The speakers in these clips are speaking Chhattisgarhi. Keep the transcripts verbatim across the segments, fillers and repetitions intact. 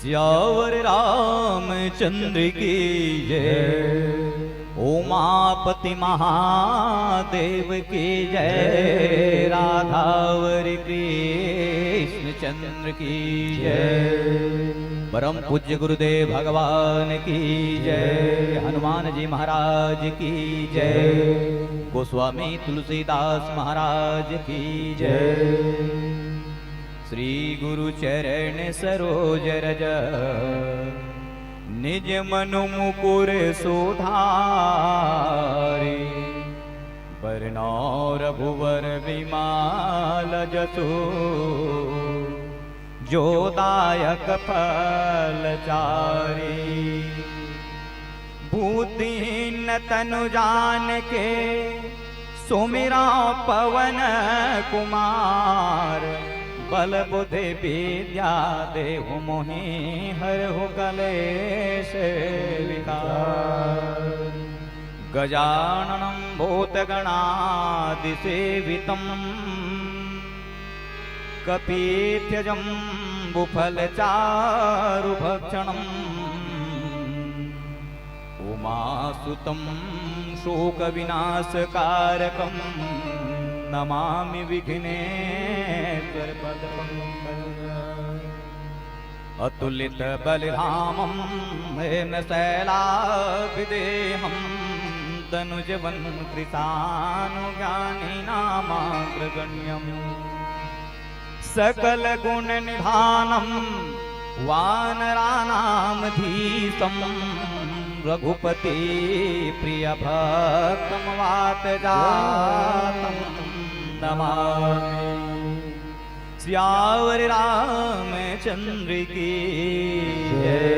सियावर रामचंद्र की जय, उमापति महादेव की जय, राधावर कृष्ण चंद्र की जय, परम पूज्य गुरुदेव भगवान की जय, हनुमान जी महाराज की जय, गोस्वामी तुलसीदास महाराज की जय। श्री गुरु चरण सरोज रज, निज मनु मुकुर सुधारी। बरनउँ रघुवर बिमल जसु, जो दायक फल चारी। बुद्धिहीन तनु जानिके, सुमिरउँ पवन कुमार। बल बुद्धि विद्या देहु मोहि, हरहु कलेश विकार। गजाननं भूतगणादिसेवितं, कपीथ्यजम्बुफलचारुभक्षणम्। उमासुतं शोकविनाशकारकं, नमामि विघ्नेश्वर पदपङ्कजम्। अतुलित बलिधामं हेम शैलाभिदेहं, तनुजवनं कृशानुज्ञानिनामाग्रगण्यम्। सकल गुण निधानं वानराणामधीशं, रघुपति प्रिय भक्तं वात जातं नमामि। सियावर रामचंद्र की जय।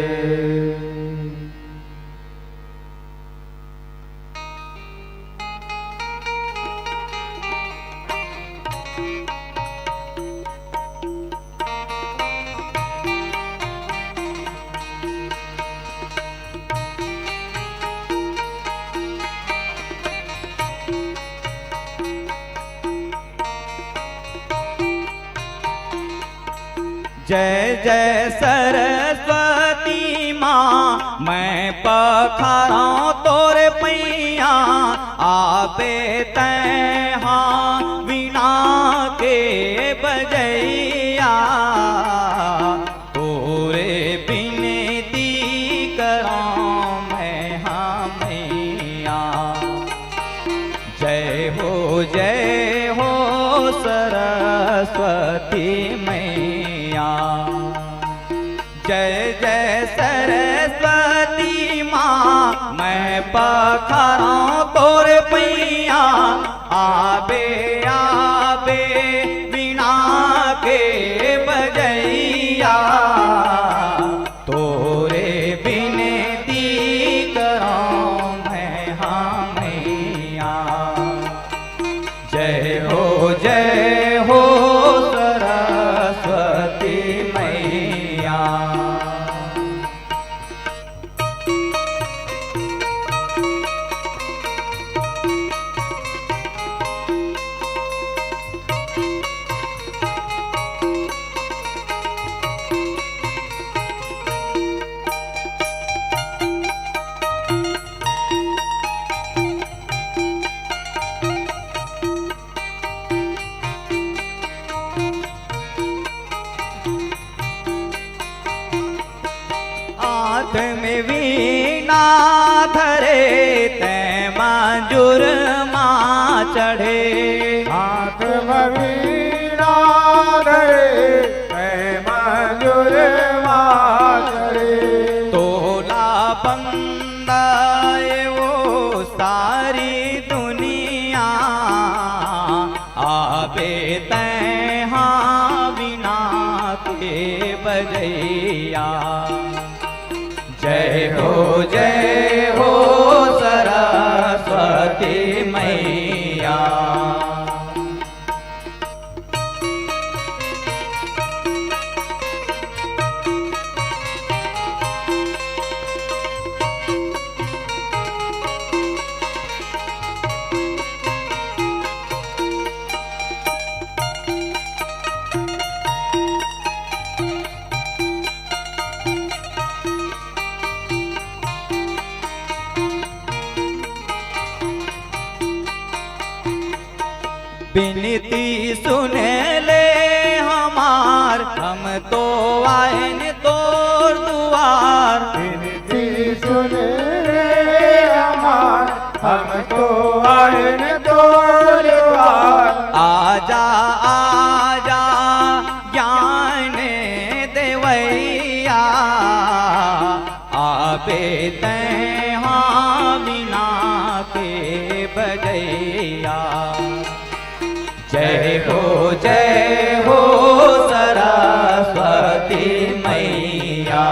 जय जय सरस्वती माँ, मैं पखारौं तोर पैया, आबे तैं हा वीणा के बजैया, तोरे बिनती करौं मैं हा मैया। जय हो, जय हो सरस्वती मैया। जय जय सरस्वती माँ, मैं पखारौं तोर पैया। आबे, आबे वीणा के बजैया, तोरे बिनती करौं मैं हा मैया। जय हो, जय हो सरस्वती मैया। हाथ में वीणा धरे तैं मंजुर मा चढ़े। हाथ में वीणा धरे तैं मंजुर मा चढ़े। तोला बंदा ए वो सारी दुनिया, आबे तैं हा वीणा के बजैया। जय हो, जय हो सरस्वती मैया। बिनती सुन ले हमार, हम तो आएन तोर दुआर। बिनती सुन ले हमार, हम तो आएन तोर दुआर। आजा, आजा, ज्ञान देवैया, आबे तैं हाँ वीणा के बजैया। जय हो, जय हो सरस्वती मैया।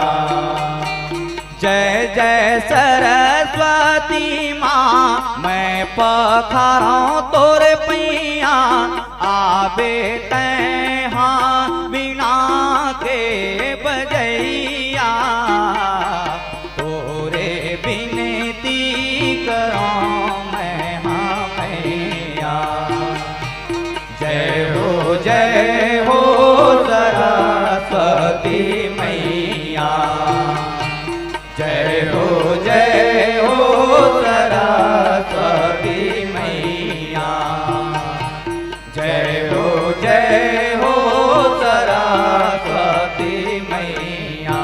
जय जय सरस्वती माँ, मैं पखारौं तोर पैया। आबे तैं हाँ वीणा के बजैया, तोरे बिनती करौं मैं हाँ मैया। जय हो, जय हो सरस्वती मैया। जय हो, जय हो सरस्वती मैया। जय हो, जय हो सरस्वती मैया।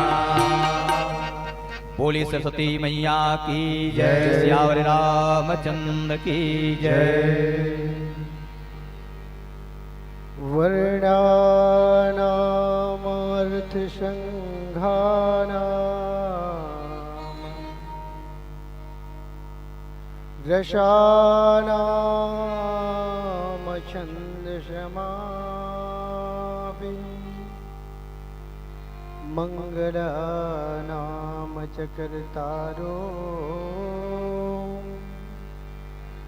बोली सरस्वती मैया की जय। जय। सियावर रामचंद्र की जय। जय। वर्णानामर्थसङ्घानां रसानामच्छन्दसमापि मङ्गलानां च कर्तारो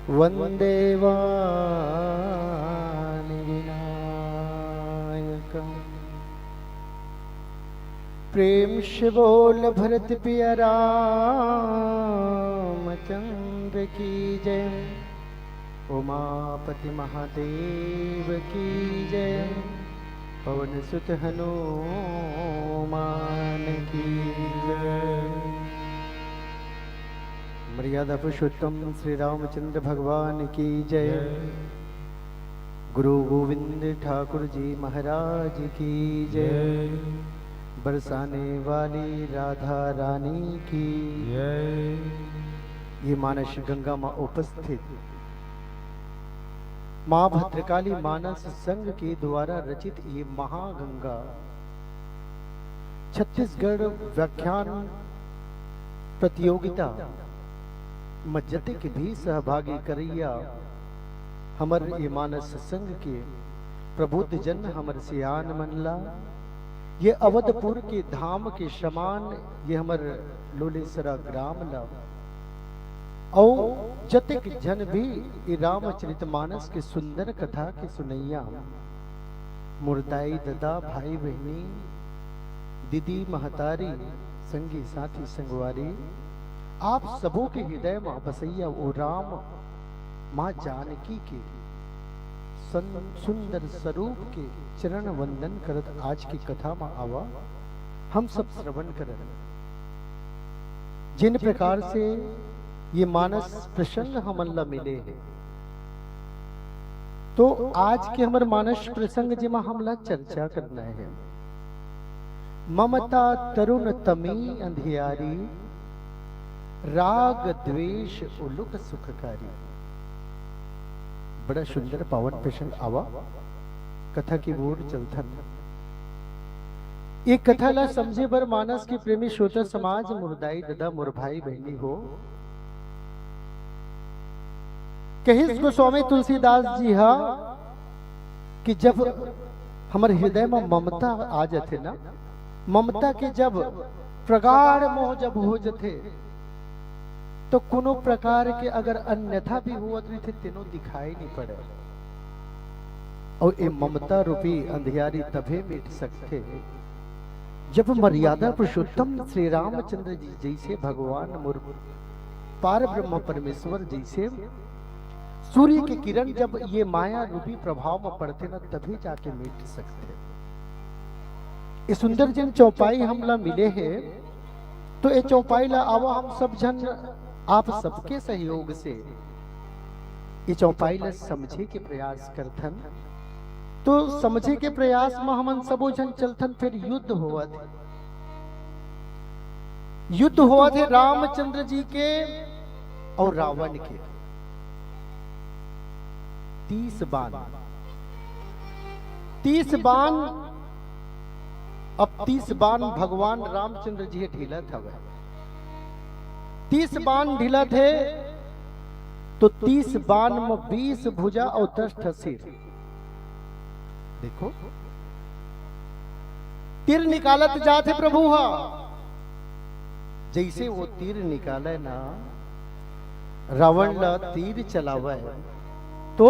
वन्दे वाणि विनायकम्। प्रेम से बोल भरत पिया रामचंद्र की जय, उमापति महादेव की जय, पवन सुत हनुमान की जय। मर्यादा पुरुषोत्तम श्री रामचंद्र भगवान की जय। जय। गुरु गोविंद ठाकुर जी महाराज की जय। जय। बरसाने वाली राधा रानी की जय। ये मानस गंगा मा उपस्थित माँ भद्रकाली मानस संघ के द्वारा रचित ये महागंगा छत्तीसगढ़ व्याख्यान प्रतियोगिता म जतेक भी सहभागी करइया हमर ये मानस संघ के प्रबुद्ध जन, हमर सियान मन ला, ये अवधपुर के धाम के समान ये हमर लोलेसरा ग्राम ला, अउ जतेक झन भी ये रामचरित मानस के सुंदर कथा के सुनइया, मोर दाई ददा, भाई बहिनी, दीदी महतारी, संगी साथी संगवारी, आप सबो के हृदय म बसइया ओ राम माँ जानकी के सन-, सुंदर स्वरूप के चरण वंदन करत आज के कथा म आवा, हम सब श्रवण करन। जिन प्रकार से ये मानस प्रसंग हमन ला मिले हे, तो आज के हमर मानस प्रसंग जेमा हमला चर्चा करना हे, ममता तरुण तमी अंधियारी, राग द्वेष उलुक सुखकारी। बड़ा सुंदर पावन प्रसंग। आवा, कथा की ओर चलथन। ये कथा ला समझे बर मानस के प्रेमी श्रोता समाज, मोर दाई ददा, मोर भाई बहिनी हो, कहिस गोस्वामी तुलसीदास जी हा कि जब हमर हृदय म ममता आ जथे ना, ममता के जब प्रगाढ़ मोह जब हो जथे, तो कोनो प्रकार के अगर अन्यथा भी होवत रहिथे, तेनो दिखाई नहीं पड़े। अउ ए ममता रूपी अंधियारी तभे मिट सकथे, जब मर्यादा पुरुषोत्तम श्री रामचंद्र जी जैसे भगवान मोर पार ब्रह्म परमेश्वर जैसे सूर्य के किरण जब ये माया रूपी प्रभाव में पड़थे ना, तभी जाके मिट सकथे। ये सुंदर जन चौपाई हमला मिले हे, तो ये चौपाई ला आवा हम सब झन आप सबके सहयोग से ये चौपाई ल समझे के प्रयास करथन। तो समझे के प्रयास म हमन सबो झन चलथन, फिर युद्ध होवत हे। युद्ध होवत हे रामचंद्र जी के अउ रावण के। तीस बाण, तीस बाण। अब तीस बाण भगवान रामचंद्र जी ढीलत हवय। तीस बाण ढीलत हे, तो तीस बाण म बीस भुजा अउ दस ठा सिर। देखो, तीर निकालत जात हे प्रभु ह। जइसे वो तीर निकालय ना, रावण ला तीर चलावय, तो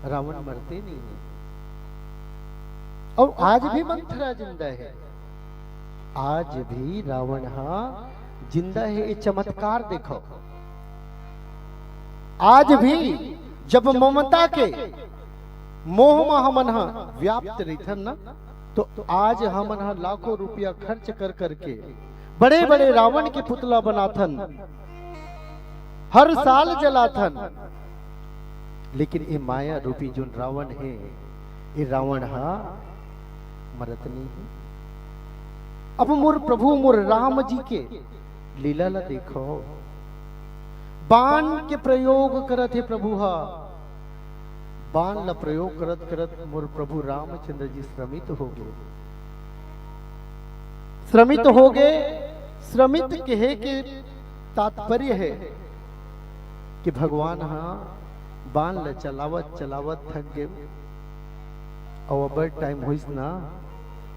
रावण मरते नहीं हे। अउ आज भी मंथरा जिंदा हे, आज भी रावण ह जिंदा हे। ये चमत्कार देखो, आज भी जब ममता के मोह म हमन ह व्याप्त रहिथन ना, तो आज हमन ह लाखों रुपया खर्च कर करके बड़े-बड़े रावण के पुतला बनाथन, हर साल जलाथन, लेकिन ये माया रूपी जोन रावण हे, ये रावण ह मरत नहीं हे। अब मोर प्रभु मोर राम जी के लीला ला देखो, बाण के प्रयोग करत हे प्रभु ह। बाण ला प्रयोग करत करत मोर प्रभु रामचंद्र जी श्रमित हो गे। श्रमित हो गे। श्रमित कहे के तात्पर्य हे कि भगवान ह बाण ला चलावत चलावत थक गे, अउ अब्बड़ टाइम होइस ना,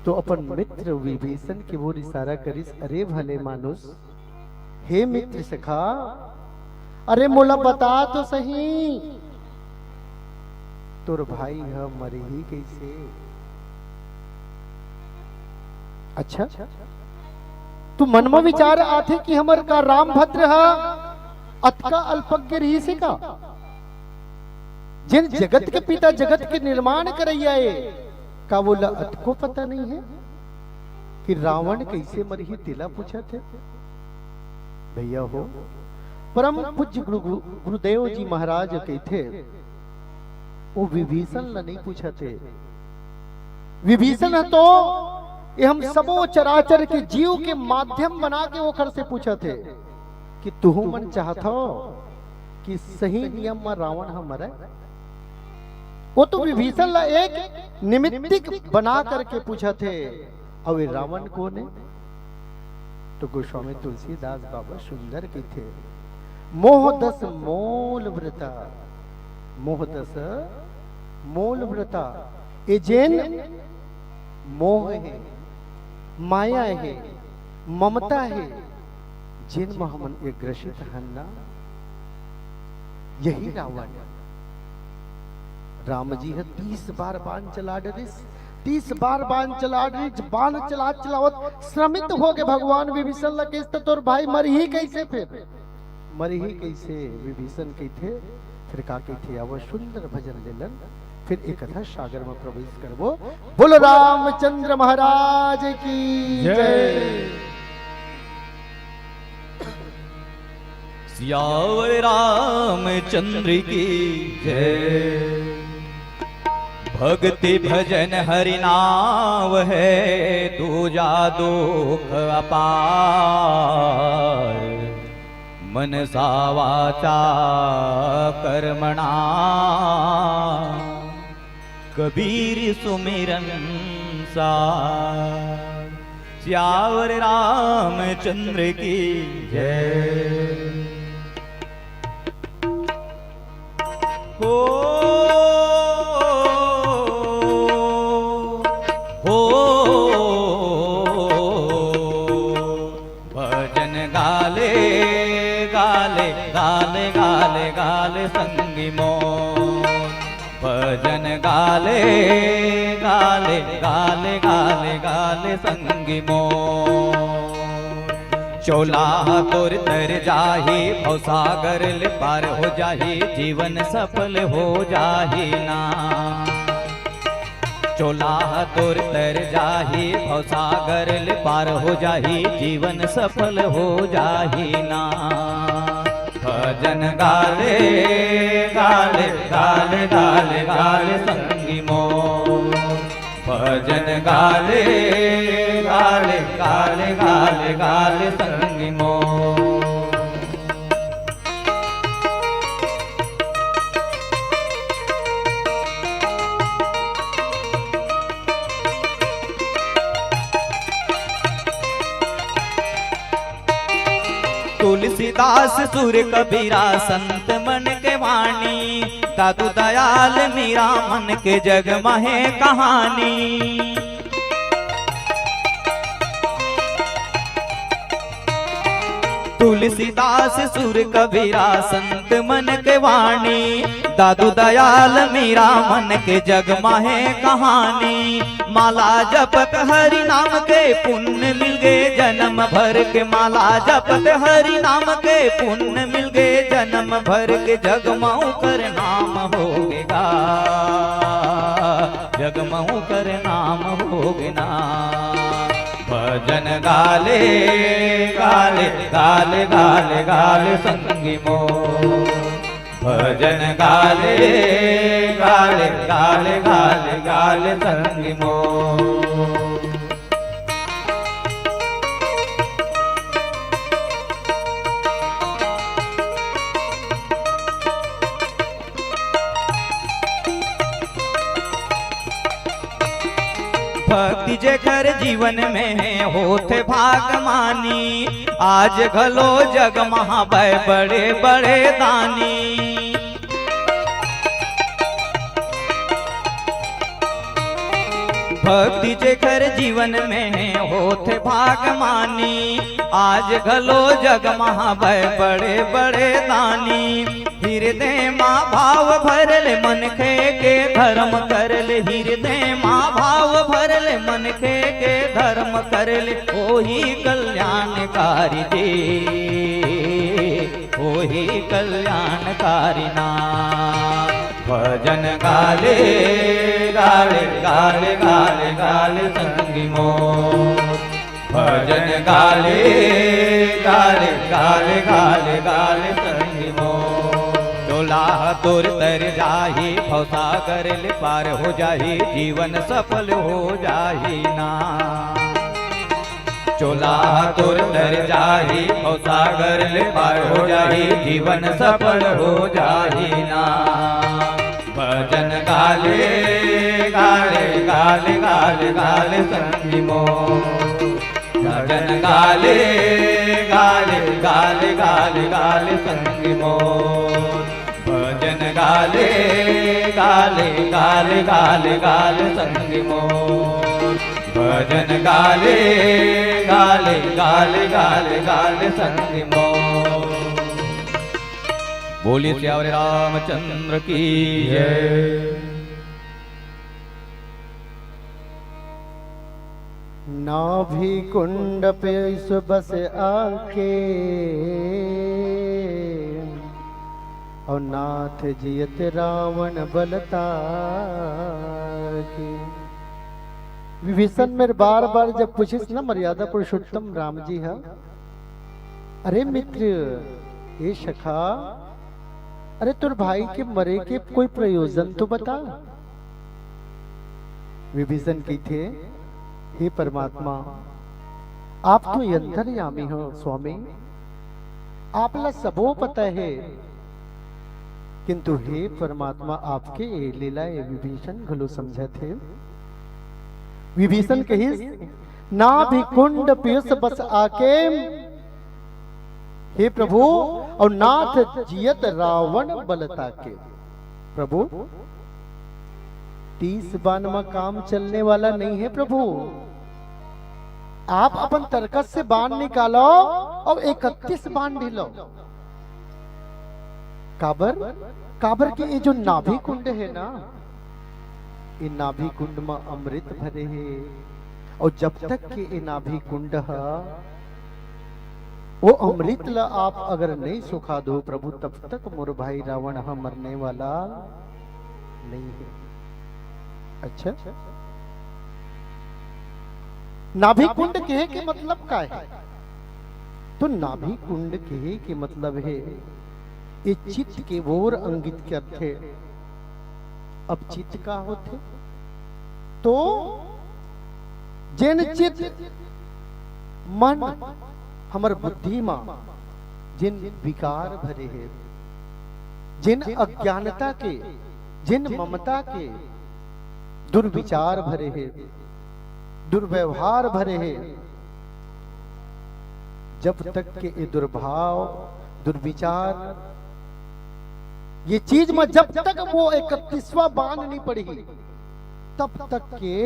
तो अपन मित्र विभीषण के ओर इशारा करिस, "अरे भले मानुष, हे मित्र सखा, अरे मोला बता तो सही, तोर भाई ह मरही कइसे?" अच्छा, तो मन म विचार आथे कि हमर का रामभद्र ह अतका अल्पज्ञ रहिसे का? जेन जगत के पिता, जगत के निर्माण करइया ए, का वोला अतको पता नहीं हे कि रावण कइसे मरही, तेला पूछत हे? भैया हो, परम पूज्य गुरु, गुरु, गुरुदेव जी महाराज कहिथे, वो विभीषण ला नहीं पूछत हे। विभीषण ह तो ये हम सबो चराचर के जीव के माध्यम बना के ओखर से पूछत हे कि तुहू मन चाहत हो कि सही नियम म रावण ह मरय? वो तो विभीषण ला एक निमित्तिक बना करके पूछत हे, अउ ये रावण कोन हे? तो गोस्वामी तुलसीदास बाबा सुंदर कहिथे, "मोह दस मोल व्रता, मोह दस मोल व्रता।" ये जेन मोह हे, माया हे, ममता हे, जेन म हमन ये ग्रसित हन ना, यही रावण। राम जी ह तीस बार बाण चला डरिस, तीस बार बाण चला डरिस, बाण चला चलावत श्रमित हो गे। भगवान विभीषण ल कहिस, "त तोर भाई मरही कइसे फिर? मरही कइसे?" विभीषण कहिथे, फिर का कहिथे, आवा सुंदर भजन लेलन, फिर एक कथा सागर में प्रवेश करबो। बोलो रामचंद्र महाराज की जय। जय। सियावर रामचंद्र की जय। भक्ति भजन हरि नाम है, दूजा दुख अपार। मनसा वाचा कर्मणा, कबीर सुमिरन सार। सियावर रामचंद्र की जय। हो, हो, भजन गाले, गाले, गाले, गाले, गाले संगी मोर। भजन गाले, गाले, गाले, गाले, गाले संगी मोर। चोला तोर तर जाही, भवसागर ले पार हो जाही, जीवन सफल हो जाही ना। चोला तोर तर जाही, भवसागर ले पार हो जाही, जीवन सफल हो जाही ना। भजन गाले, गाले, गाले, गाले, गाले संगी मोर। भजन गाले, गाले, गाले, गाले, गाले संगी मोर। तुलसीदास सुर कबीरा संत मन के वाणी, दादू दयाल मीरा मन के जग महे कहानी। तुलसीदास सुर कबीरा संत मन के वाणी, दादू दयाल मीरा मन के जग महे कहानी। माला जपत हरि नाम के पुण्य मिल गे, जन्म भर के माला जपत हरि नाम के पुण्य मिल गे, जन्म भर के जग मऊ कर नाम होगे गा, जग मऊ कर नाम होगे ना। भजन गाले, गाले, गाले, गाले, गाले संगी मोर। भजन गाले, गाले, गाले, गाले, गाले संगी मोर। भक्ति जेकर जीवन में हे, होथे भागमानी, आज घलो जग महा बय बड़े बड़े दानी। भक्ति जेकर जीवन में हे, होथे भागमानी, आज घलो जग महा बय बड़े बड़े दानी। हिरदय मा भाव भर ले, मनखे के धरम कर ले। हिरदय मा भाव भर ले, मनखे के धरम कर ले। ओही कल्याणकारी जी, ओही कल्याणकारी ना। भजन गाले, गाले, गाले, गाले, गाले संगी मोर। भजन गाले, गाले, गाले, गाले, गाले संगी मोर। डोला तोर तर जाही, भवसागर ले पार हो जाही, जीवन सफल हो जाही ना। डोला तोर तर जाही, भवसागर ले पार हो जाही, जीवन सफल हो जाही ना। भजन गाले, गाले, गाले, गाले, गाले संगी मोर। भजन गाले, गाले, गाले, गाले, गाले संगी मोर। भजन गाले, गाले, गाले, गाले, गाले संगी मोर। भजन गाले, गाले, गाले, गाले, गाले संगी मोर। बोलिए सियावर रामचंद्र की जय। नाभि कुंड पीयूष बस आके, और नाथ जियत रावण बलता के। विभीषण मेर बार बार जब पूछिस ना मर्यादा पुरुषोत्तम राम जी हा, अरे मित्र, ए सखा, अरे तोर भाई के मरे के कोई प्रयोजन तो बता। विभीषण कहिथे, हे परमात्मा, आप तो अंतर्यामी हो स्वामी, आप ला सबो पता हे, किंतु हे परमात्मा, आपके ए लीला ए विभीषण घलो समझत हे। विभीषण कहिस, नाभि कुंड पीयूष बस आके, हे प्रभु, और नाथ जियत रावण बलता के। प्रभु, तीस बाण में काम चलने वाला नहीं है प्रभु। आप अपन तरकस से बाण निकालो और इकतीस बाण ढिलो। काबर? काबर कि ये जो नाभि कुंड है ना, ये नाभि कुंड में अमृत भरे है, और जब तक के ये नाभि कुंड है, वो अमृत ला आप अगर नहीं सुखा दो प्रभु, तब तक मोर भाई रावण हा मरने वाला नहीं है। अच्छा, नाभि कुंड कहे के मतलब का है? तो नाभि कुंड कहे के मतलब है ये चित्त के ओर अंगित करथे। अब चित्त का होथे? तो जेन चित्त, मन, हमर बुद्धि मा जेन विकार भरे हे, जेन अज्ञानता के, जेन ममता के दुर्विचार भरे हे, दुर्व्यवहार भरे हे, जब तक के ये दुर्भाव, दुर्विचार, ये चीज में जब तक वो इकतीसवाँ बांध नहीं पड़ही, तब तक के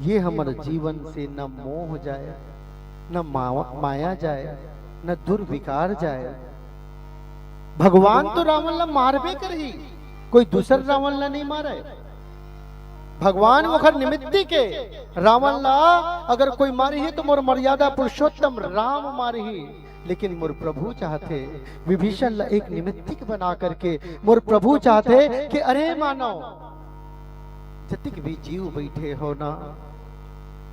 ये हमर जीवन से न मोह जाए, न मावा-, माया जाए, न दुर्विकार जाए। भगवान तो रावण ला मारबे करही, कोई दूसर रावण ला नहीं मारे। भगवान ओखर निमित्ती के रावण ला अगर कोई मारही तो मोर मर्यादा पुरुषोत्तम राम मारही, लेकिन मोर प्रभु चाहथे विभीषण ला एक निमित्तिक बना करके मोर प्रभु चाहथे कि अरे मानव, जतिक भी जीव बैठे हो ना,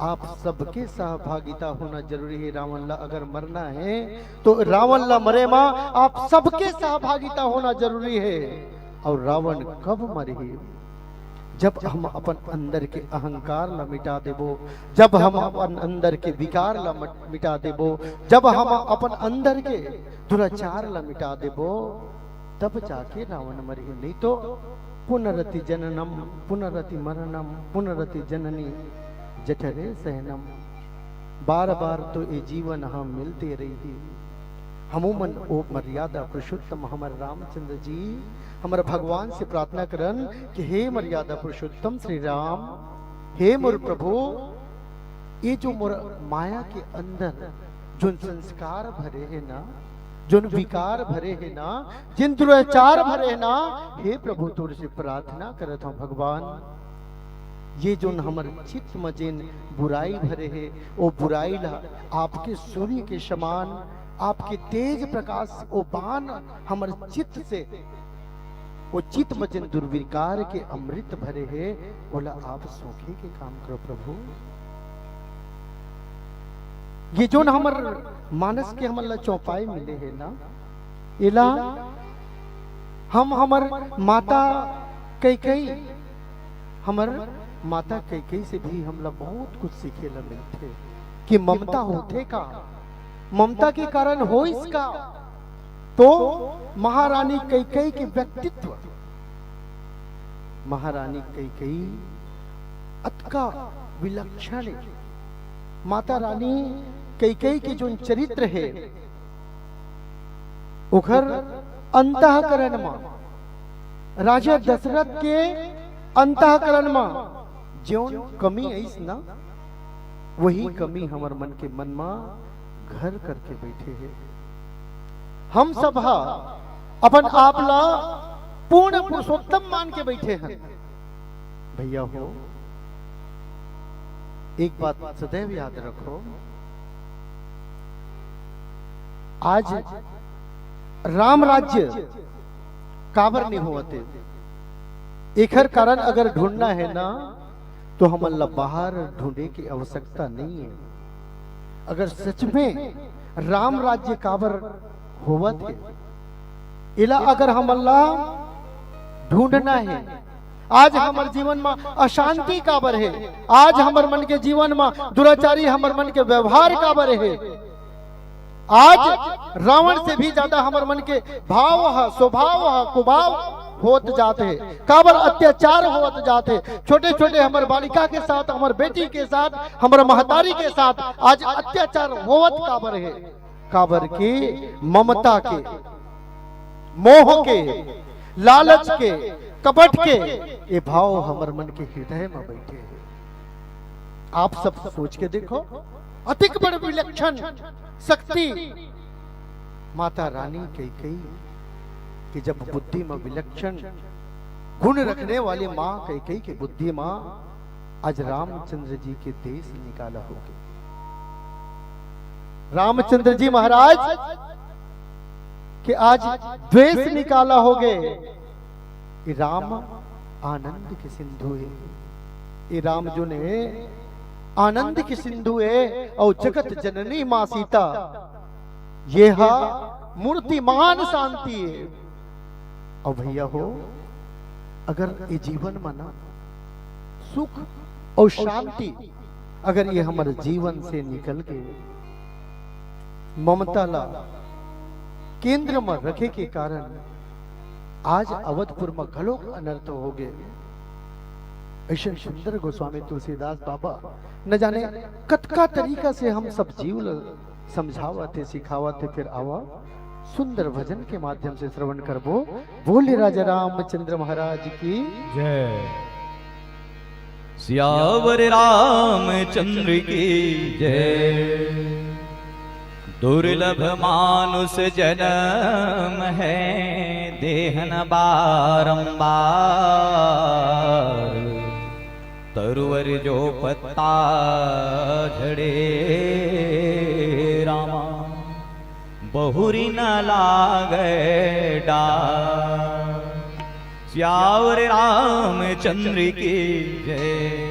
आप सबके सहभागिता होना जरूरी है। रावण ला अगर मरना है तो रावण ला मरे मा आप सबके सहभागिता होना जरूरी है। और रावण कब मरही? जब हम अपन अंदर के अहंकार ला मिटा देबो, जब हम अपन अंदर के विकार ला मट-, मिटा देबो, जब हम अपन अंदर के दुराचार ला मिटा देबो, तब जाके रावण मरही। नहीं तो पुनरति जननम पुनरति मरणम पुनरति जननी जठरे सहनम, बार बार तो ये जीवन हम मिलते रही। हमू मन ओ मर्यादा पुरुषोत्तम हमर रामचंद्र जी, हमर भगवान से प्रार्थना करन कि हे मर्यादा पुरुषोत्तम श्री राम, हे मोर प्रभु, ये जो मोर माया के अंदर जोन संस्कार भरे हे ना, जोन विकार भरे हे ना, जिन दुराचार भरे हे ना, हे प्रभु तोर से प्रार्थना करत हूँ भगवान, ये जोन हमर चित्त म जेन बुराई भरे हे, ओ बुराई ला आपके सूर्य के समान, आपके तेज प्रकाश, ओ बाण हमर चित्त से, ओ चित्त म जेन दुर्विकार के अमृत भरे हे, ओला आप सोखे के काम करो प्रभु। ये जोन हमर मानस के हमन ला चौपाई मिले हे ना, एला हम हमर माता कैकई, हमर माता कैकई से भी हमला बहुत कुछ सीखे ला मिलथे कि ममता होथे का, ममता के कारण होइस का। तो महारानी कैकई के व्यक्तित्व, महारानी कैकई अतका विलक्षण हे। माता रानी कैकई के जोन चरित्र हे, ओखर अंतःकरण म, राजा दशरथ के अंतःकरण म जोन कमी आइस ना, वही कमी हमर मन के मन म घर करके बैठे हे। हम सब ह अपन आप ला पूर्ण पुरुषोत्तम मान के बैठे हन। भैया हो, एक बात सदैव याद रखो, आज राम राज्य काबर नहीं होवत हे, एखर कारण अगर ढूंढना है ना, तो हमन ला बाहर ढूंढे की आवश्यकता नहीं है। अगर सच में राम राज्य काबर होवत हे, एला अगर हमन ला ढूंढना है, आज हमर जीवन म अशांति काबर हे, आज हमर मन के जीवन म दुराचारी हमर मन के व्यवहार काबर हे, आज रावण से भी ज्यादा हमर मन के भाव ह, स्वभाव ह, कुभाव होत जात हे, काबर अत्याचार होत जात हे। छोटे-छोटे हमर बालिका के साथ, हमर बेटी के साथ, हमर महतारी के साथ आज अत्याचार होवत काबर हे? काबर के ममता के, मोह के, लालच के, कपट के ये भाव हमर मन के हृदय म बैठे हे। आप सब सोच के देखो, अतिक बड़ विलक्षण शक्ति माता रानी कैकई के जब बुद्धि म विलक्षण गुण रखने वाली माँ कैकई के बुद्धि म आज रामचंद्र जी के द्वेष निकाला होगे। रामचंद्र जी महाराज के आज द्वेष निकाला होगे। ये राम आनंद के सिंधु हे। ये राम जो ने आनंद के सिंधु हे और जगत जननी माँ सीता, ये हा मूर्तिमान शांति हे। अउ भैया हो, अगर ये जीवन म ना सुख अउ शांति, अगर ये हमर जीवन से निकल के ममता ला केंद्र म रखे के कारण आज अवधपुर म घलोक अनर्थ हो गए। अइसन सुंदर गोस्वामी तुलसीदास बाबा न जाने कतका तरीका से हम सब जीव ल समझावत हे, सिखावत हे। फिर आवा सुंदर भजन के माध्यम से श्रवण करबो। बोले राजा रामचंद्र महाराज की जय। सियावर रामचंद्र की जय। दुर्लभ मानुष जन्म है देहन बारंबार, तरुवर जो पत्ता झड़े रामा, बहुरी न लागे डार। सियावर रामचंद्र की जय।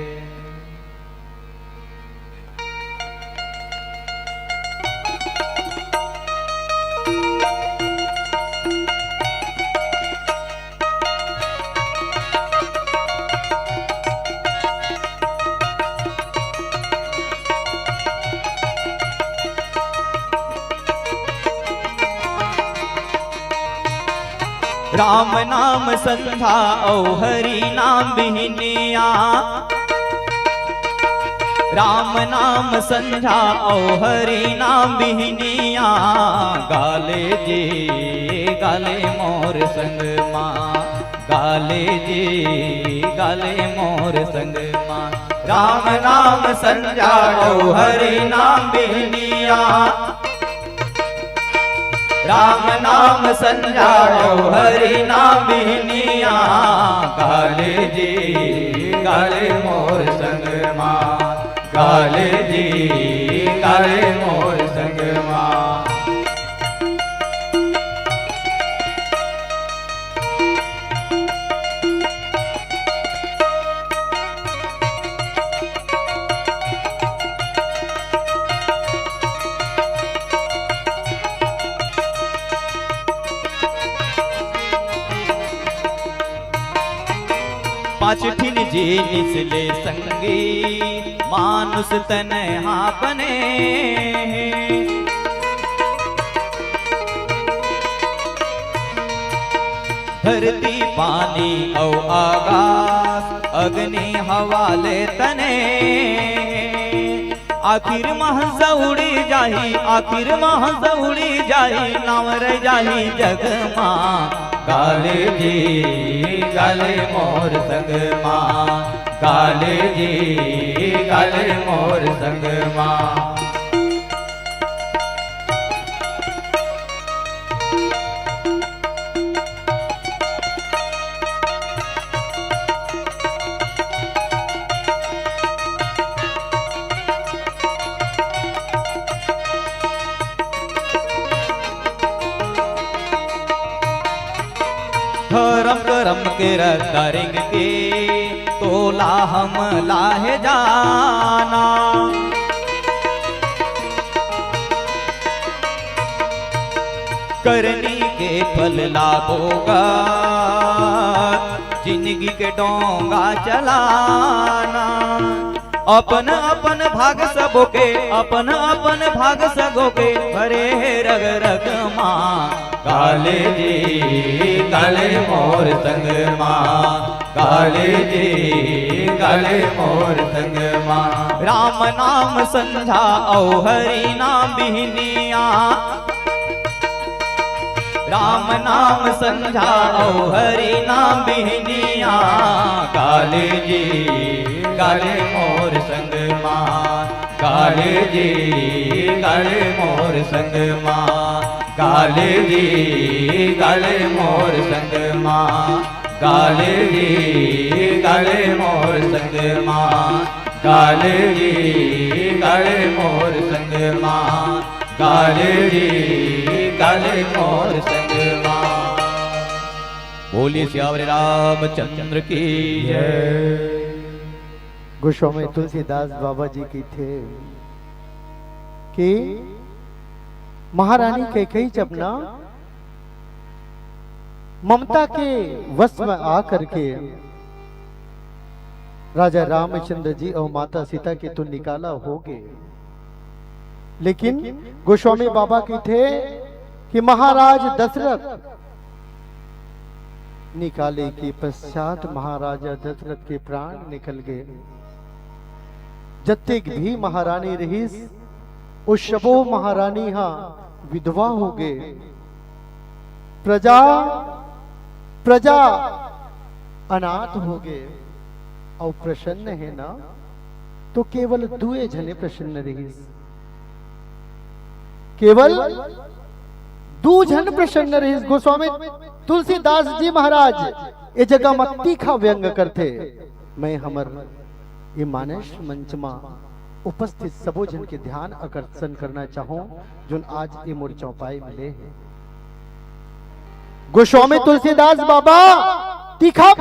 राम नाम संझा अउ हरि नाम बिहनिया, राम नाम संझा अउ हरि नाम बिहनिया, गाले जी गाले मोर संग मा, गाले जी गाले मोर संग मा। राम नाम संझा अउ हरि नाम बिहनिया, राम नाम संझा अउ हरि नाम बिहनिया, गाले जी गाले मोर संग मा, गाले जी गाले मोर संग मा। पाँच ठिन जिनिस ले संगी मानुष तन हा बने। धरती पानी अउ आकाश अग्नि हवा ले तने। आखिर म हंस उड़ी जाही, आखिर म हंस उड़ी जाही, नांव रह जाही जग मा। गाले जी गाले मोर संग मा, गाले जी गाले मोर संग मा। धरम करम के रद्दा रेंग के तोला हम लाहे जाना। करनी के फल ला भोगा, जिंदगी के डोंगा चलाना। अपन अपन भाग सबो के, अपन अपन भाग सबो के, भरे हे रग रग मा। काले जी काले मोर संग मा, काले जी काले मोर संग मा। राम नाम संझा अउ हरि नाम बिहनिया। राम नाम संझा अउ हरि नाम बिहनिया। काले जी काले मोर संग मा, काले जी काले मोर संग मा, काले जी काले मोर संग मा, काले जी काले मोर संग मा, काले जी काले मोर संग मा। काले जी काले मोर संग मा। बोलिए सियावर रामचंद्र की जय। गोस्वामी तुलसीदास बाबा जी कथे कि महारानी कैकेयी जब ना ममता के वश में आ करके राजा रामचंद्र जी और माता सीता के तो निकाला हो गए, लेकिन गोस्वामी बाबा कहिथे कि महाराज दशरथ निकाले के पश्चात महाराजा दशरथ के प्राण निकल गए। जतेक भी महारानी रहिस, ओ सबो महारानी हा विधवा हो गए। प्रजा, प्रजा अनाथ हो गए। और प्रसन्न है ना, तो केवल दुए झने प्रसन्न रहिस। केवल दू झन प्रसन्न रहिस। गोस्वामी तुलसीदास जी महाराज ए जगह म तीखा व्यंग करथे। मैं हमर ये मानस मंच म उपस्थित सबो झन के ध्यान आकर्षण करना चाहूं, जोन आज ये मोर चौपाई मिले हे। गोस्वामी तुलसीदास बाबा तीखा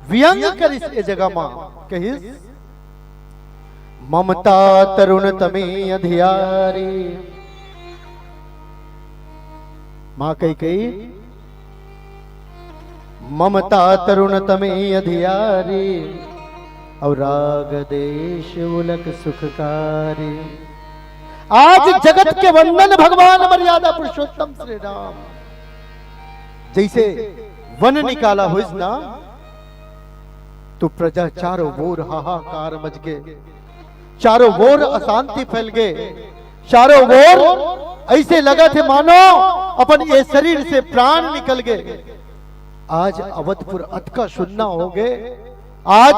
व्यंग करिस ए जगह म, कहिस, "ममता तरुण तमे अधियारी।" माँ कही कही, "ममता तरुण तमे अधियारी, और राग द्वेष उलक सुखकारी।" आज जगत के वंदन भगवान मर्यादा पुरुषोत्तम श्री राम। जैसे वन निकाला होइस ना, तो प्रजा चारों ओर हाहाकार मच गए, चारों ओर अशांति फैल गए, चारों ओर ऐसे लगा थे मानो अपन ये शरीर से प्राण निकल गए। आज अवधपुर अतका सुन्ना हो गए। आज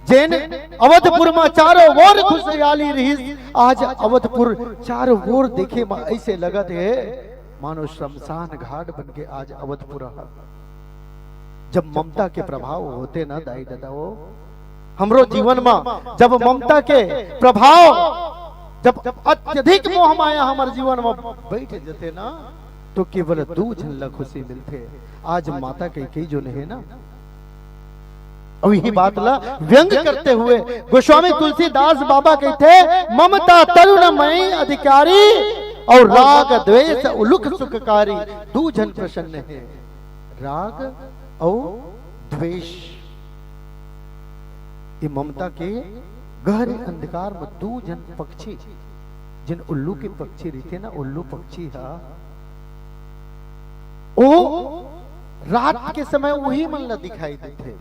जेन अवधपुर में चारों ओर खुशहाली रहिस, आज अवधपुर चारों ओर देखे में ऐसे लगत हे मानो शमशान घाट बन के आज अवधपुर ह। जब ममता के प्रभाव होते ना दाई ददा हो, हमरो जीवन में जब ममता के प्रभाव जब अत्यधिक मोह माया हमर जीवन में बैठ जते ना, तो केवल दू झन ला खुशी मिलथे। आज माता कैकेयी जोन हे ना, अउ इही बात ला व्यंग करते हुए गोस्वामी तुलसीदास बाबा कहिथे, "ममता तरुण मय अधिकारी, और राग द्वेष उलुक सुखकारी।" दू झन प्रसन्न हे, राग अउ द्वेष। ये ममता के गहरे अंधकार में दू झन पक्षी, जेन उल्लू के पक्षी रहिथे ना, उल्लू पक्षी हा, ओ रात के समय उही मन ला दिखाई देथे।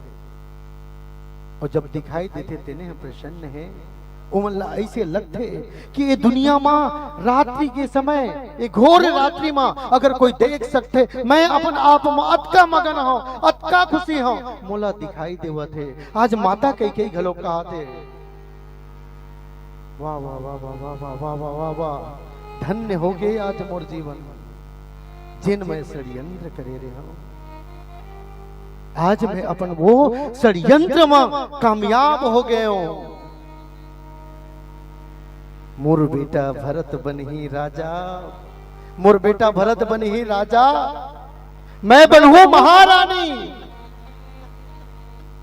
और जब दिखाई देथे, तेने हम प्रसन्न हे। ओमन ला ऐसे लगथे कि ये दुनिया मा रात्रि के समय, ये घोर रात्रि मा अगर कोई देख सकथे, मैं अपन आप मा अतका मगन हूँ, अतका खुशी हूँ, मोला दिखाई देवत हे। आज माता कैकेयी घलो कहत हे, "वाह, वाह, वाह, धन्य हो गए आज मोर जीवन, जिन मैं षड्यंत्र करे रहे हूँ। आज मैं अपन वो षड्यंत्र मा कामयाब हो गए हूँ।" मोर बेटा भरत बनही राजा, मोर बेटा भरत बनही राजा, मैं बनहूं महारानी।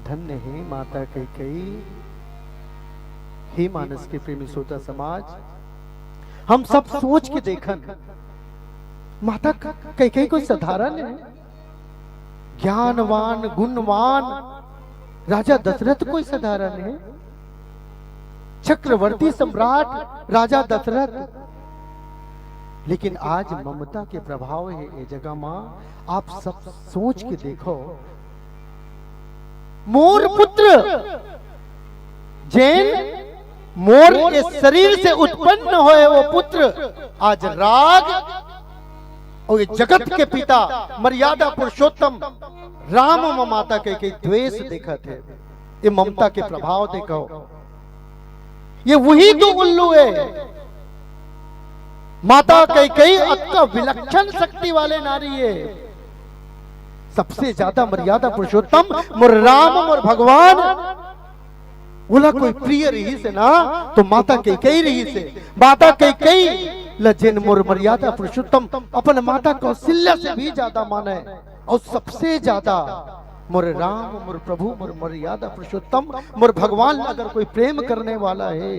धन्य हे माता कैकेयी। हे मानस के प्रेमी श्रोता समाज, हम सब सोच के देखन, माता कैकेयी कोई साधारण हे? ज्ञानवान, गुणवान राजा दशरथ कोई साधारण हे? चक्रवर्ती सम्राट राजा दशरथ। लेकिन आज ममता के प्रभाव हे ए जगह मा। आप सब सोच के देखो, मोर पुत्र जेन मोर इस शरीर से उत्पन्न होए वो पुत्र आज राग और ये जगत के पिता मर्यादा पुरुषोत्तम राम म माता कैकेयी द्वेष देखत हे। ये ममता के प्रभाव देखो, ये वही तो उल्लू हे। माता कैकेयी अतका विलक्षण शक्ति वाले नारी हे। सबसे ज्यादा मर्यादा पुरुषोत्तम मोर राम, मोर भगवान, ओला कोई प्रिय रहिस हे ना, तो माता कैकेयी रहिस हे। माता कैकेयी ल जेन मोर मर्यादा पुरुषोत्तम अपन माता कौशल्या से भी ज्यादा माने, और सबसे ज्यादा मोर राम, मोर प्रभु, मोर मर्यादा पुरुषोत्तम, मोर भगवान ल अगर कोई प्रेम करने वाला हे,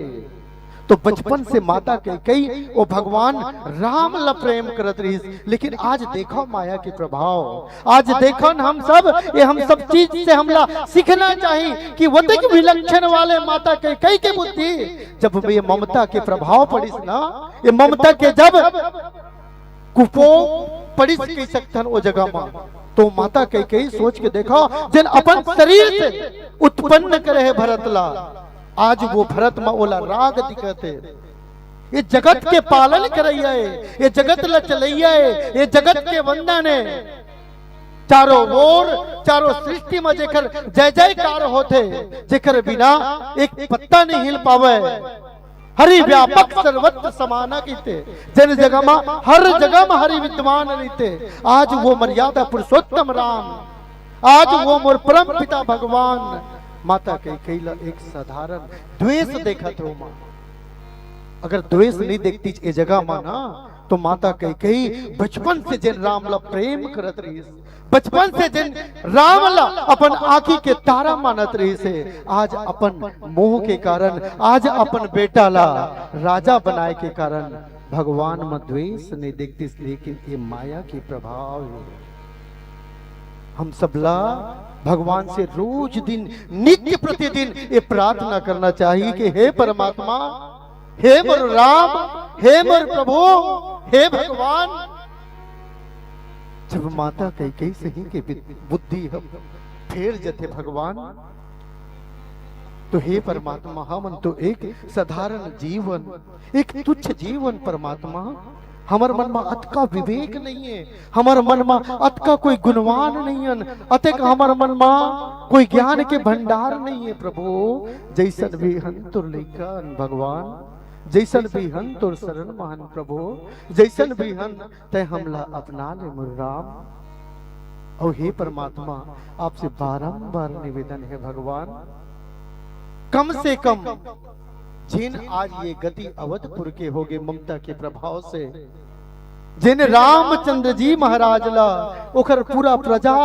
तो बचपन से माता कैकई ओ भगवान राम ला प्रेम करत रहिस, लेकिन आज देखो माया के प्रभाव, आज देखो न हम सब, ये हम सब चीज से हमला सीखना चाहिए कि वतिक विलक्षण वाले माता कैकई के बुद्धि, जब ये ममता के प्रभाव पड़िस ना, ये ममता के जब कुपोग पड़िस कहि सकथन ओ जगह म, तो माता कैकई सोच के देखो, जेन अपन शरीर से उत्पन्न करे हे भरत ला, आज वो भरत म ओला राग दिखत हे। ये जगत के पालन करइया हे, ये जगत ला चलइया हे, ये जगत के वंदन हे। चारों ओर, चारों सृष्टि म जेकर जय जयकार होथे, जेकर बिना एक पत्ता नहीं हिल पावे। हरि व्यापक सर्वत्र समाना कहिथे, जेन जगह म, हर जगह म हरि विद्यमान रहिथे। आज वो मर्यादा पुरुषोत्तम राम, आज वो मोर परम पिता भगवान, माता कैकई ला एक साधारण द्वेष देखत हे ओमा। अगर द्वेष नहीं देखतिस ए जगह म ना, तो माता कैकई बचपन से जेन राम ला प्रेम करत रहिस, बचपन से जेन राम ला अपन आँखी के तारा मानत रहिस हे, आज अपन मोह के कारण, आज अपन बेटा ला राजा बनाए के कारण भगवान म द्वेष नहीं देखतिस, लेकिन ये माया के प्रभाव हे। हम सबला भगवान से रोज दिन, नित्य प्रतिदिन ये प्रार्थना करना चाहिए कि हे परमात्मा, हे मोर राम, हे मोर प्रभु, हे भगवान। जब माता कैकई सही के बिद-, बुद्धि ह फेर जथे भगवान, तो हे परमात्मा, हमन तो एक साधारण जीवन, एक तुच्छ जीवन परमात्मा, हमर मन म अतका विवेक नहीं हे, हमर मन म अतका कोई गुणवान नहीं हन, अतेक हमर मन म कोई ज्ञान के भंडार नहीं हे प्रभु। जैसन भी हन तोर लइका हन भगवान, जैसन भी हन तोर शरण म हन प्रभु, जैसन भी हन तैं हमला अपना ले मोर राम। अउ हे परमात्मा, आपसे बारंबार निवेदन हे भगवान, कम से कम जेन आज ये गति अवधपुर के होगे ममता के प्रभाव से, जेन रामचंद्र जी महाराज ला ओकर पूरा प्रजा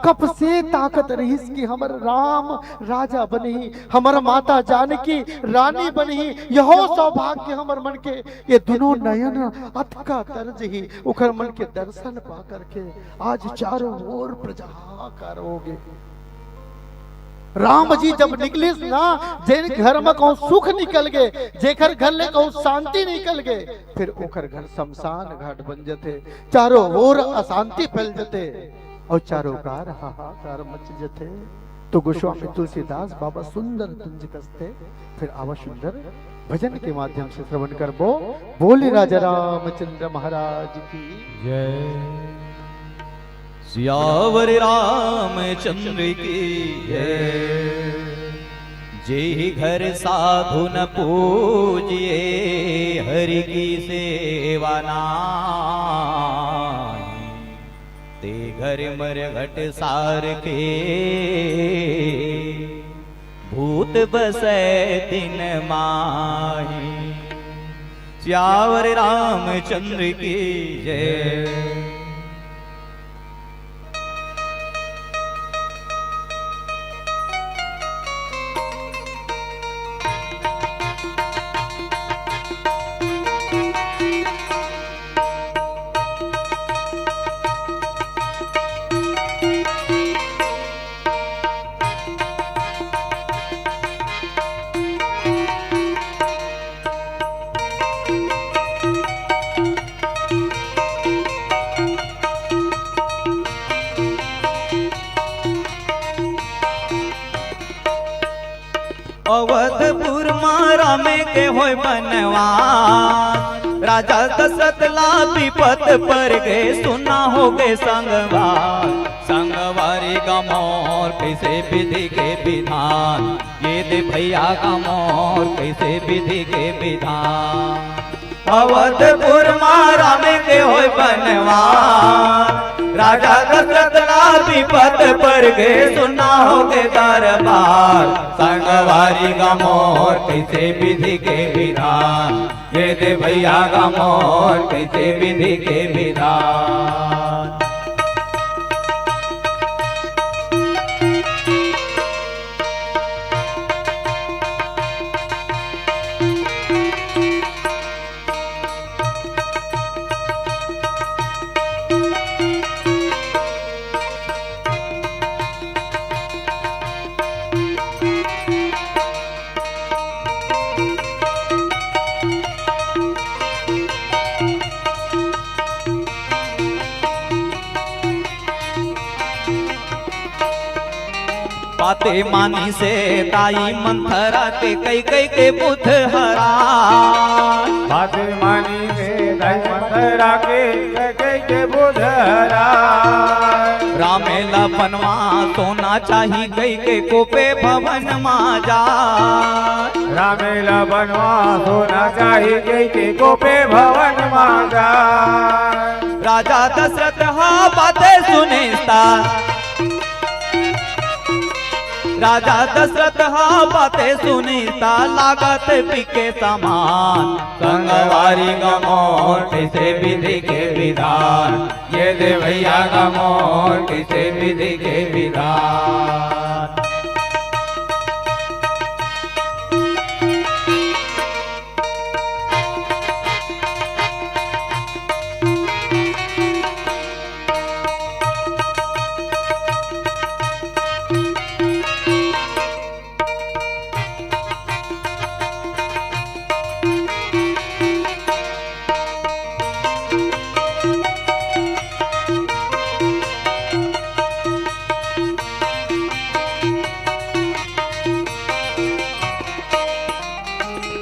कब से ताकत रहिस कि हमर राम राजा बनही, हमर माता जानकी रानी बनही, यहो सौभाग्य हमर मन के ये दुनों नयन अतका तरजही, ओकर मन के दर्शन पा करके आज चारों ओर प्रजा हाहाकार होगे। राम जी जब निकलिस ना, जेन घर म कहूँ सुख निकल गे, जेकर घर ले कहूँ शांति निकल गे, फिर ओकर घर शमशान घाट बन जथे, चारों ओर अशांति फैल जथे। अउ चारों कार हाहाकार मच जथे। तो गोस्वामी तुलसीदास बाबा सुंदर तुंज कसथे। फिर आवा सुंदर भजन के माध्यम से श्रवण करबो। बोल राजा रामचंद्र महाराज की जय। सियावर रामचंद्र की जय। जेहि घर साधु न पूजिए, हरि की सेवा नाही। ते घर मरघट सारखे, भूत बसै तिन माही। सियावर रामचंद्र की जय। अवधपुर म राम के होय बनवास, राजा दशरथ ला बिपत पर गे, सुना होगे संगवार। संगवारी गा मोर कइसे विधि के विधान, ये दे भैया गा मोर कइसे विधि के विधान। अवधपुर म राम के होय बनवास, राजा दशरथ ला बिपत पर गे, सुना होगे दरबार। संगवारी गा मोर कइसे विधि के विधान, ये दे भैया गा मोर कइसे विधि के विधान। बाते मानिसे दाई मंथरा के, कैकेयी के बुध हरा। बाते मानिसे दाई मंथरा के, कैकेयी के बुध हरा। रामे ला बनवास होना चाही कहिके कोपे भवन मा जा। रामे ला बनवास होना चाही कहिके कोपे भवन मा जा। राजा दशरथ हा बाते सुनिस ता। राजा दशरथ हा बाते सुनिस ता, लागत बिके समान। संगवारी गमोर कइसे विधि के विधान, ये देवैया गमोर कइसे विधि के विधान।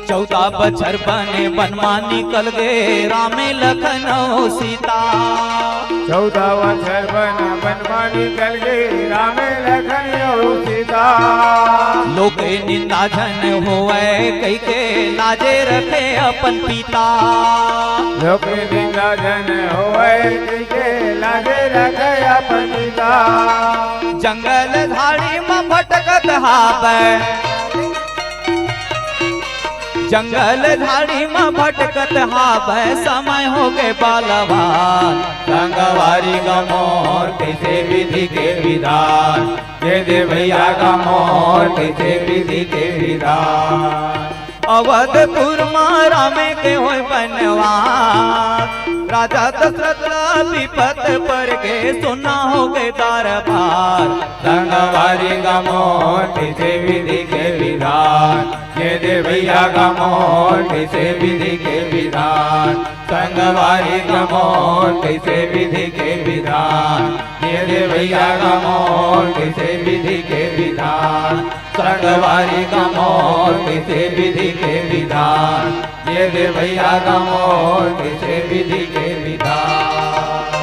चौदह बछर बने बन मा निकल गे रामे लखन अउ सीता। चौदह बछर बन, बन मा निकल गे रामे लखन अउ सीता। लोके निंदा झन होवय कहिके लाजे रखे अपन पिता। लोके निंदा झन होवय कहिके लाजे रखे अपन पिता। जंगल झाड़ी म भटकत हावय। जंगल झाड़ी म भटकत हावय, समय होगे बलवान। संगवारी गमोर कइसे विधि के विधान, ये देवैया गमोर कइसे विधि के विधान। अवधपुर म रामे के होय बनवास, राजा दशरथ ला बिपत परगे, सुन्ना होगे दरबार। संगवारी गमोर कइसे विधि के विधान, ये देवैया गमोर कइसे विधि के विधान। संगवारी गमोर कइसे विधि के विधान, ये देवैया गमोर कइसे विधि के विधान। संगवारी गमोर कइसे विधि के विधान, ये देवैया गमोर कइसे विधि के विधान।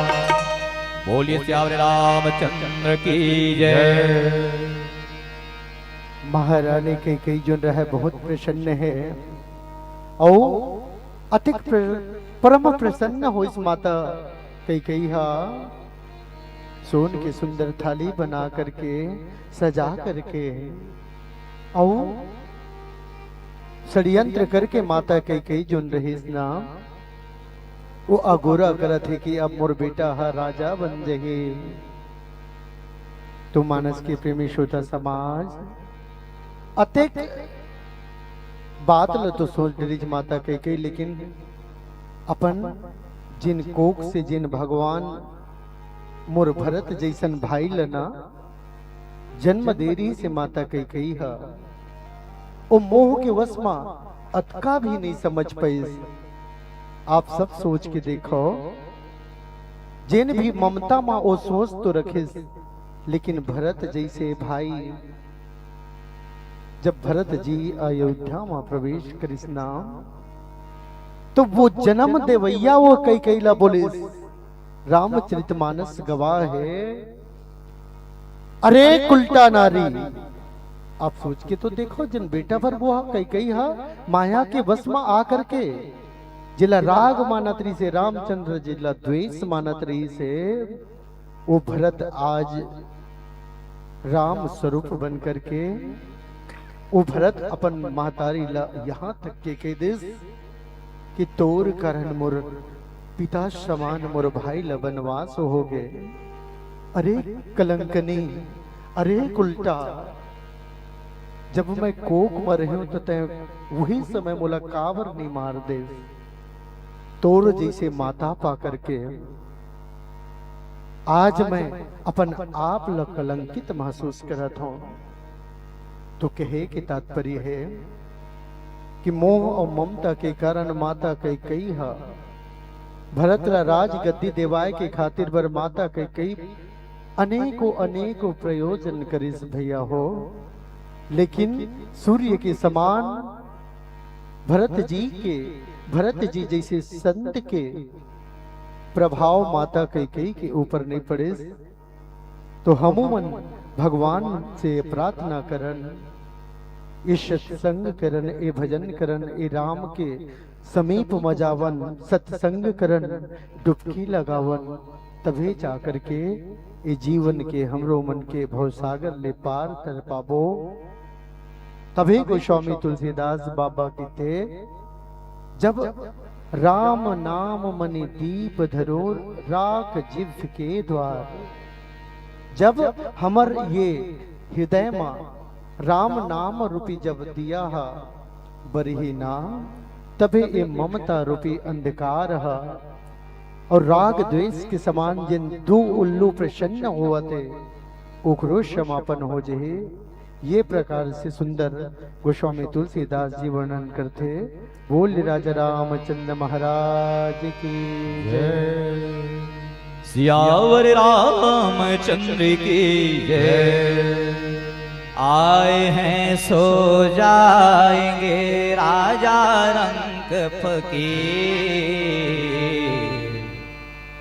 बोलिए सियावर रामचंद्र की जय। महारानी कैकेयी जोन रहय बहुत प्रसन्न हे अउ अतिक प्र-, परम प्रसन्न होइस माता कैकेयी हा सोन के सुंदर थाली बना करके, सजा करके अउ षड्यंत्र करके माता कैकेयी जोन रहिस ना, वो अगोरा करत हे कि अब मोर बेटा ह राजा बन जही। तो मानस के प्रेमी श्रोता समाज, अतेक बात ल तो सोच डरिस माता कैकेयी, लेकिन अपन जिन कोख से जिन भगवान मोर भरत जइसन भाई ल ना जन्म दे रहिस हे माता कैकेयी ह, ओ मोह के वश म अतका भी नइ समझ पाइस। आप सब सोच के देखो, जेन भी ममता म ओ सोच तो रखिस, लेकिन भरत जइसे भाई, जब भरत जी अयोध्या म प्रवेश करिस ना, तो वो जन्म देवैया वो कैकेयी ला बोलिस, रामचरितमानस गवाह हे, अरे कुलटा नारी। आप सोच के तो देखो, जिन बेटा भर वो कैकेयी हा माया के वश म आ करके, जेला राग मानत रहिस हे रामचंद्र, जेला द्वेष मानत रहिस हे, वो भरत आज राम स्वरूप बन करके, वो भरत अपन महतारी ला यहाँ तक के कह दिस कि तोर कारण मोर पिता समान मोर भाई ला वनवास हो गए। अरे कलंकनी, अरे कुलटा, जब मैं कोख म रह्यों तो तैं वही समय मोला काबर नहीं मार दे। तोर जैसे माता पा करके आज मैं अपन आप ल कलंकित महसूस करत हूँ। तो कहे के तात्पर्य है, कि मोह अउ ममता के कारण माता कैकेयी ह भरत ला राजगद्दी देवाय के खातिर बर माता कैकेयी अनेकों अनेकों प्रयोजन करिस भैया हो, लेकिन सूर्य के समान भरत जी के, भरत जी जैसे संत के प्रभाव माता कैकेयी के ऊपर नहीं पड़े। तो हमू मन भगवान से प्रार्थना करन, ए सत्संग करन, ए भजन करन, ए राम के समीप म जावन, सत्संग करन, डुबकी लगावन, तभे जा करके ए जीवन के हमरो मन के भवसागर ले पार कर पाबो। तभे गोस्वामी तुलसीदास बाबा किथे, जब राम नाम मनि दीप धरो, राख जिभ के द्वार। जब हमर ये हृदय म राम नाम रूपी जब दिया ह बरही ना, तभे ये ममता रूपी अंधकार ह और राग द्वेष के समान जिन दो उल्लू प्रसन्न होवत हे, ओकरो समापन हो जही। ये प्रकार से सुंदर गोस्वामी तुलसीदास जी वर्णन करथे। बोल राजा रामचंद्र महाराज की जय। सियावर रामचंद्र की जय। आए हैं सो जाएंगे राजा रंक फकीर,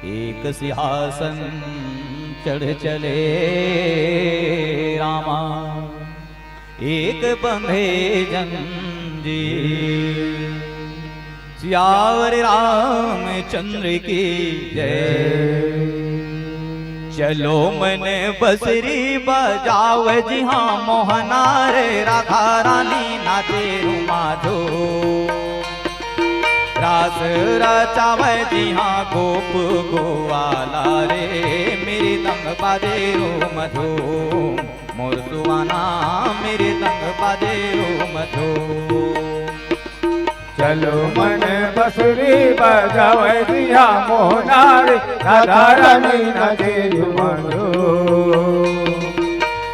एक सिंहासन चढ़ चले रामा, एक बंधे जंजीर। सियावर रामचंद्र की जय। चलो मन बसरी बजाव जिहाँ मोहना रे राधा रानी नाचे रुमा झूम। रास रचावे जिहाँ गोप गोवाला रे, मृदंग बाजे रूम झूम। मोर सुवाना मृदंग बाजे रूम झूम। चलो मन बसरी बजावे जिहाँ मोहना रे, राधा रानी नाचे झूम झूम।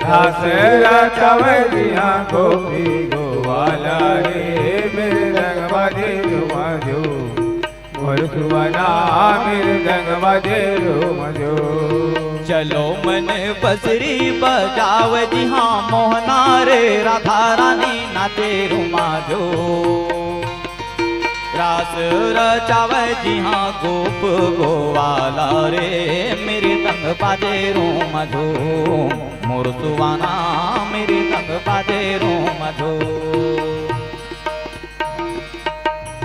रास रचावे जिहाँ गोपी गोवाला रे, मृदंग बाजे झूम झूम। मोर सुवाना मृदंग बाजे रूम झूम। चलो मन बसरी बजाव जिहाँ मोहना रे राधा रानी नाचे रूम झूम। रास रचावे जिहाँ गोप गोवाला रे, मृदंग बाजे रूम झूम। मोर सुवाना मृदंग बाजे रूम झूम।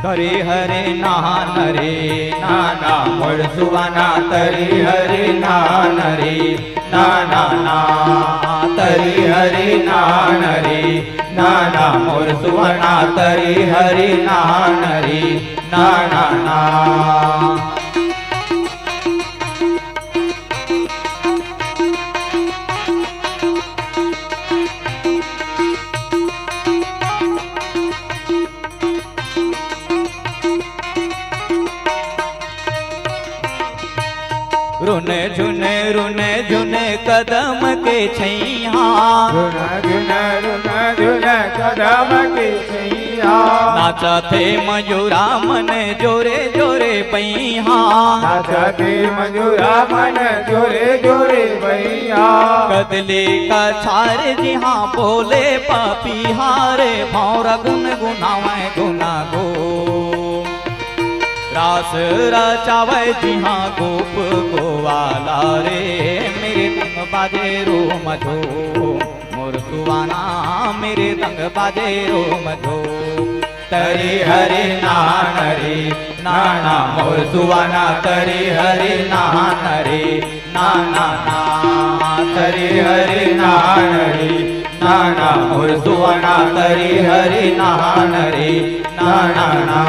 तरी हरे नान रे नाना, मोर सुवाना तरी हरे नान रे नाना ना। तरी हरे नान रे नाना, मोर सुवाना तरी हरे नान रे नाना ना। रुने झुने रुने झुने कदम के छैया। रुने झुने रुने झुने कदम के छैया। नाचथे मयूरा मन जोरे जोरे पैया। नाचथे मयूरा मन जोरे जोरे पैया। कदली कछार जिहाँ बोले पपीहा रे, भौंरा गुनगुनावे गुना गो। रास रचावे जिहाँ गोप गोवाला रे, मृदंग बाजे रूम झूम। मोर सुवाना मृदंग बाजे रूम झूम। तरी हरे नान रे नाना, मोर सुवाना तरी हरे नान रे नाना ना। तरी हरे नान रे नाना, मोर सुवाना तरी हरे नान रे नाना ना।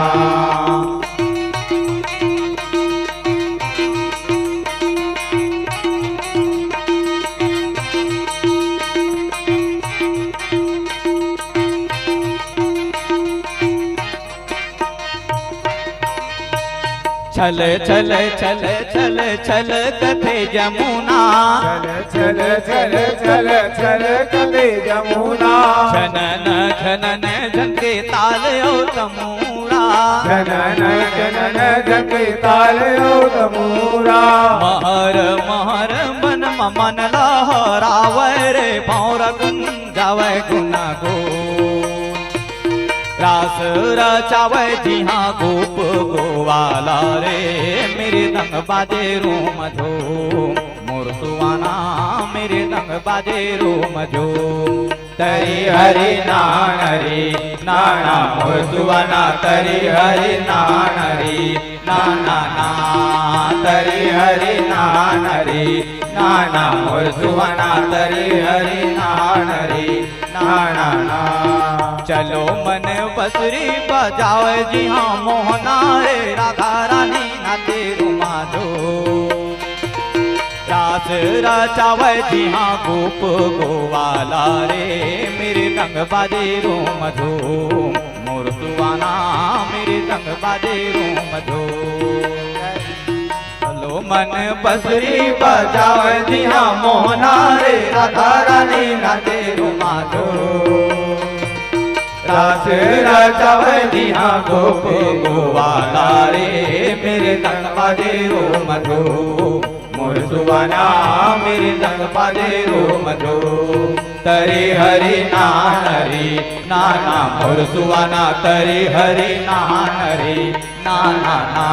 छल छल छल छल छल कथे जमुना। छल छल छल छल छल कथे जमुना। छनन छनन झनके ताल अउ तमूरा। छनन छनन झनके ताल अउ तमूरा। महर महर बन म मन लहरावय रे, भौंरा गुंजावय गुना गो। रास रचावय जिहां गोप गोवाला रे, मृदंग बाजे रोम झोम। मोर सुवाना मृदंग बाजे रोम झोम। तरी हरि नान रे नाना, मोर सुवाना तरी हरि नान रे नाना ना। तरी हरि नान रे नाना, मोर सुवाना तरी हरि नान रे नाना ना। चलो मन बसरी बजावय जिहां मोहना रे, राधा रानी नाचे रुमा झोम। रास रचावय जिहां गोप गोवाला रे, मृदंग बाजे रोम झोम। मोर सुवाना मृदंग बाजे रोम झोम। चलो मन बसरी बजावय जिहां मोहना रे, राधा रानी नाचे रुमा झोम। रास रचावय जिहां गोप गोवाला रे, मृदंग बाजे रोम झोम। मोर सुवाना मृदंग बाजे रोम झोम। तरी हरि नान रे नाना, मोर सुवाना तरी हरि नान रे नाना ना।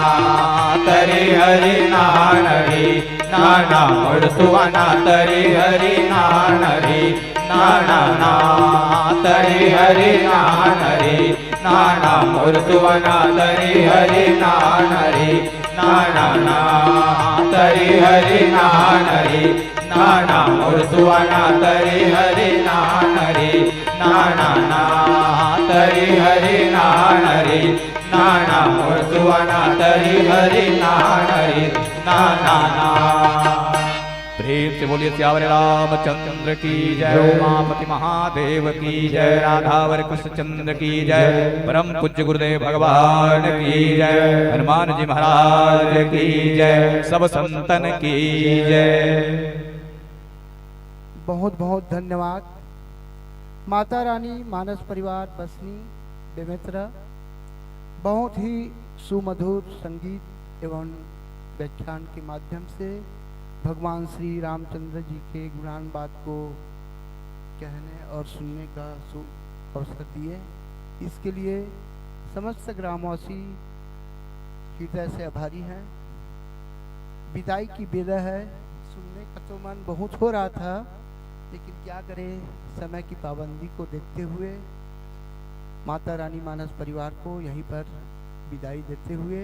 तरी हरि नान रे नाना, मोर सुवाना तरी हरि नान रे नाना ना। तरी हरि नान रे नाना, मोर सुवाना तरी हरि नान रे नाना ना। तरी हरि नान रे नाना, मोर सुवाना तरी हरि नान रे नाना ना। तरी हरि नान रे नाना, मोर सुवाना तरी हरि नान रे नाना ना। प्रेम से बोलिए सियावर रामचंद्र की जय, उमापति महादेव की जय, राधावर कृष्ण चंद्र की जय, परम पूज्य गुरुदेव भगवान की जय, हनुमान जी महाराज की जय, सब संतन की जय। बहुत बहुत धन्यवाद। माता रानी मानस परिवार बसनी बेमेतरा बहुत ही सुमधुर संगीत एवं व्याख्यान के माध्यम से भगवान श्री रामचंद्र जी के गुणानुवाद को कहने और सुनने का सु-, अवसर दिए। इसके लिए समस्त ग्रामवासी हृदय से आभारी हैं। विदाई की बेला है, सुनने का तो मन बहुत हो रहा था, लेकिन क्या करें, समय की पाबंदी को देखते हुए माता रानी मानस परिवार को यहीं पर विदाई देते हुए,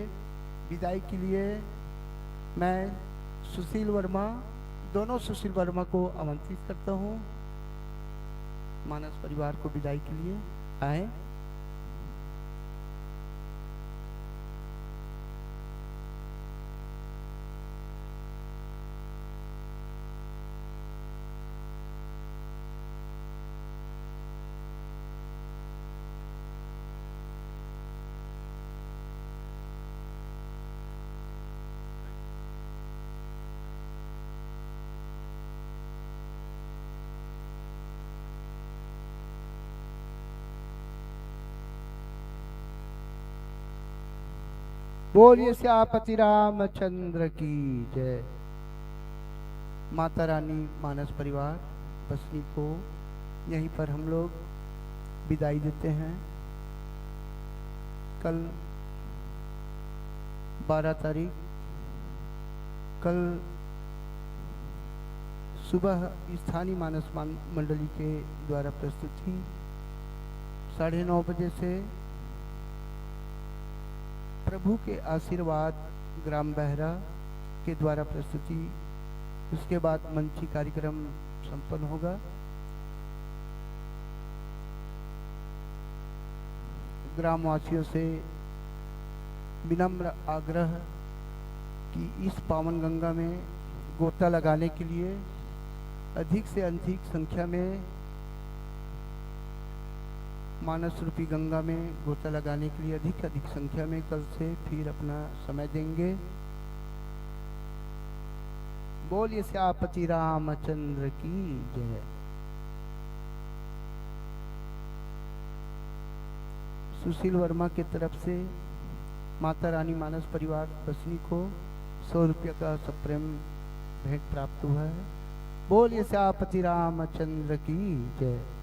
विदाई के लिए मैं सुशील वर्मा, दोनों सुशील वर्मा को आमंत्रित करता हूँ मानस परिवार को विदाई के लिए आए। बोलिए सियापति रामचंद्र की जय। माता रानी मानस परिवार बसनी को यहीं पर हम लोग विदाई देते हैं। कल बारह तारीख, कल सुबह स्थानीय मानस मान-, मंडली के द्वारा प्रस्तुति साढ़े नौ बजे से प्रभु के आशीर्वाद ग्राम बहरा के द्वारा प्रस्तुति, उसके बाद मंची कार्यक्रम संपन्न होगा। ग्रामवासियों से विनम्र आग्रह कि इस पावन गंगा में गोता लगाने के लिए अधिक से अधिक संख्या में मानस रूपी गंगा में गोता लगाने के लिए अधिक अधिक संख्या में कल से फिर अपना समय देंगे। बोलिए सियापति रामचंद्र की जय। सुशील वर्मा के तरफ से माता रानी मानस परिवार बसनी को सौ रुपये का सप्रेम भेंट प्राप्त हुआ है। बोलिए सियापति रामचंद्र की जय।